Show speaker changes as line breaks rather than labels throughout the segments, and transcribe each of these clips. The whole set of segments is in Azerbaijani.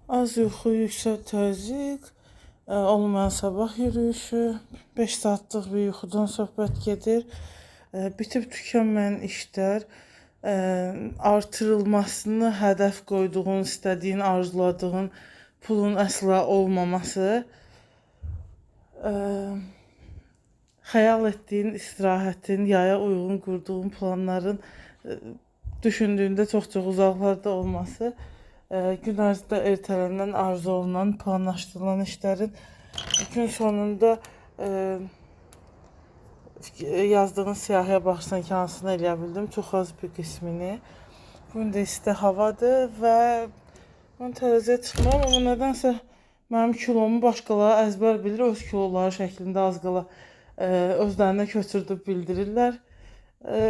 Az yuxu, yüksək təzyiq, olmayan sabah yürüyüşü, 5 saatlıq bir yuxudan söhbət gedir. Bitib tükənməyən işlər, artırılmasını hədəf qoyduğun, istədiyin, arzuladığın pulun əsla olmaması, xəyal etdiyin istirahətin, yaya uyğun qurduğun planların düşündüyündə çox-çox uzaqlarda olması, gün ərzində ertələnən, arzu olunan, planlaşdırılan işlərin gün sonunda yazdığın siyahıya baxsan ki, hansını eləyə bildim, çox az bir qismini. Bu gün də isti havadır və mən tərəziyə çıxmıram, amma nədənsə mənim kilomu başqaları əzbər bilir, öz kiloları şəklində az qala özlərinə köçürdüb bildirirlər.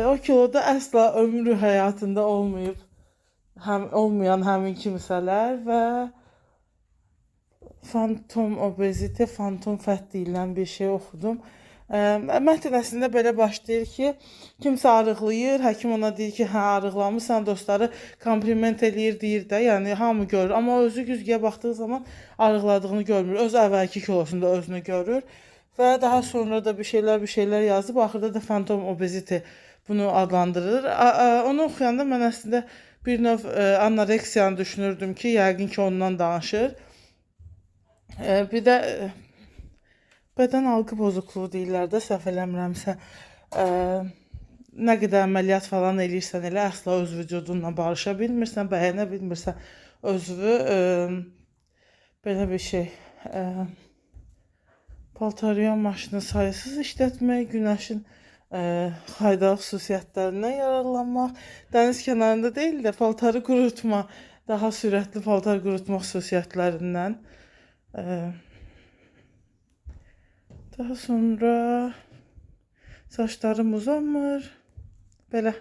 O kiloda əsla ömrü həyatında olmayıb, həm olmayan həmin kimsələr və fantom obezite, fantom fət deyilən bir şey oxudum. Mətn əslində belə başlayır ki, kimsə arıqlayır, həkim ona deyir ki, hə arıqlamısan, dostları kompliment eləyir, deyir də, yəni hamı görür, amma özü güzgüyə baxdığı zaman arıqladığını görmür. Öz əvvəlki kilosunda özünü görür və daha sonra da bir şeylər, bir şeylər yazıb, axırda da fantom obezite bunu adlandırır. Onu oxuyanda mən əslində bir növ anoreksiyanı düşünürdüm ki, yəqin ki ondan danışır. Bir də bədən algı bozukluğu deyirlər də, səhv eləmirəmsə. Nə qədər əməliyyat falan eləyirsən elə, əsla öz vücudunla barışa bilmirsən, bəyənə bilmirsən özünü. Belə bir şey. Paltaryan maşını sayısız işlətmək, günəşin faydalı xüsusiyyətlərindən yararlanmaq, dəniz kənarında deyil də paltarı qurutma, daha sürətli paltar qurutma xüsusiyyətlərindən. Daha sonra saçlarım uzanmır. Belə.